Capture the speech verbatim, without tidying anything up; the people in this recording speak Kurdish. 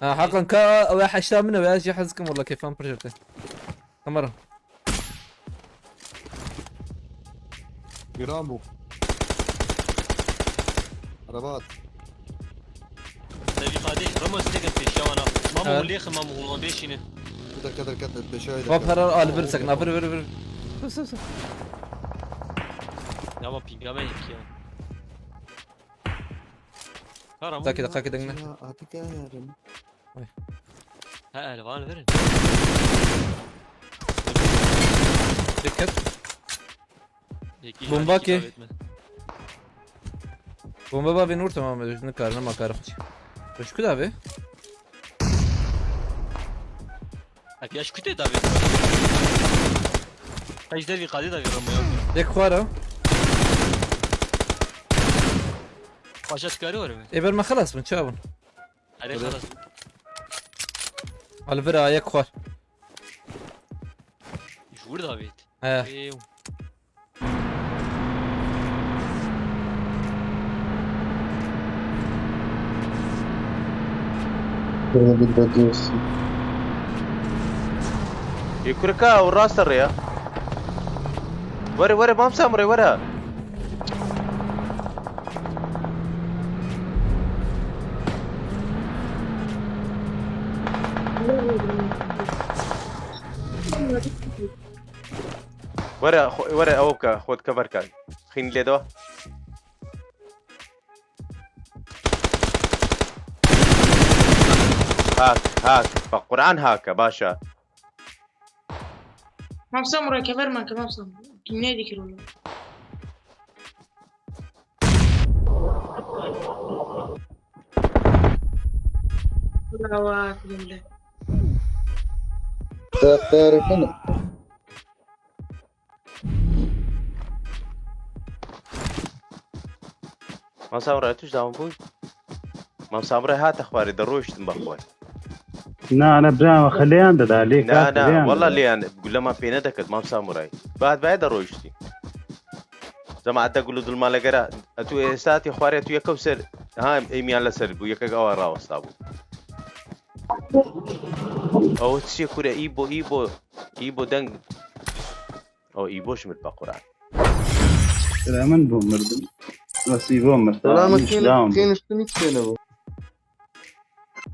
Ha, Hakan ka ew heşta min e, ez jî hez dikim, walla kêfan pir jê te. Kamera. Giran bû. Araba at. Devî qadê, Ramo, ez têkim pêşiya wan a. Mamo, Evet. Lêxin, Mamo, wan bêşînin. Bir dakika, bir dakika, peşe. Hop, her al bir sakın, ha, vir, vir, vir. Sus, sus, sus. Ya, ama pingame yek ya. Ha, Ramo. Dakika, dakika, dinle. Ya, artık yarın. Ha, elvan verin. Dikkat. Yekî Bomba yekî ki. davet mi? Bomba bavê nur tamam, ez ne karına makarım. Coşku da abi. Hep yaş kutê davet. Kaç dervî qadê davet Ramo ya. Yek xwara. Paşa tukarı var mı? Ê ber me xelas bin, çabin. Hadi xalas. Alvira yek xwar. Jur davet. He. Ew. Böyle bir de diyorsun. Ê kurika, ew rast rê ya. Were, were, Mam Samurê, were. Were, xwe- were, ew bike, xwe dike ver ke. Xîn lê de. Hak, hak. Bak, Kur'an hak e, baş e. Mam Samura, kever man ke, Mam Samura. Dünya dikir oğlum. Bravo, aklımda. Tarifini. Mam Samurê, tu ji dawan bûy? Mam Samurê hate xwarê, de rûştin bexwe. Na, ne bira, xeleyan de da, lê Na, na, walla lêyan, gule man pê nedeket, Mam Samurê. Bahet baye de rûştî. Zema ete gulu dulma legera, tu êsatî xwarê, tu yekew ser, ha, êmiyan le ser bû, yekek awa rawesta bû. Ew çiye kure, îbo, îbo, îbo deng. O, îbo ji min pa Quran. Sira min bû mirdim. Bes îbo mirta. Ulan Min makine, şidam. Kên üstünü içsene bu.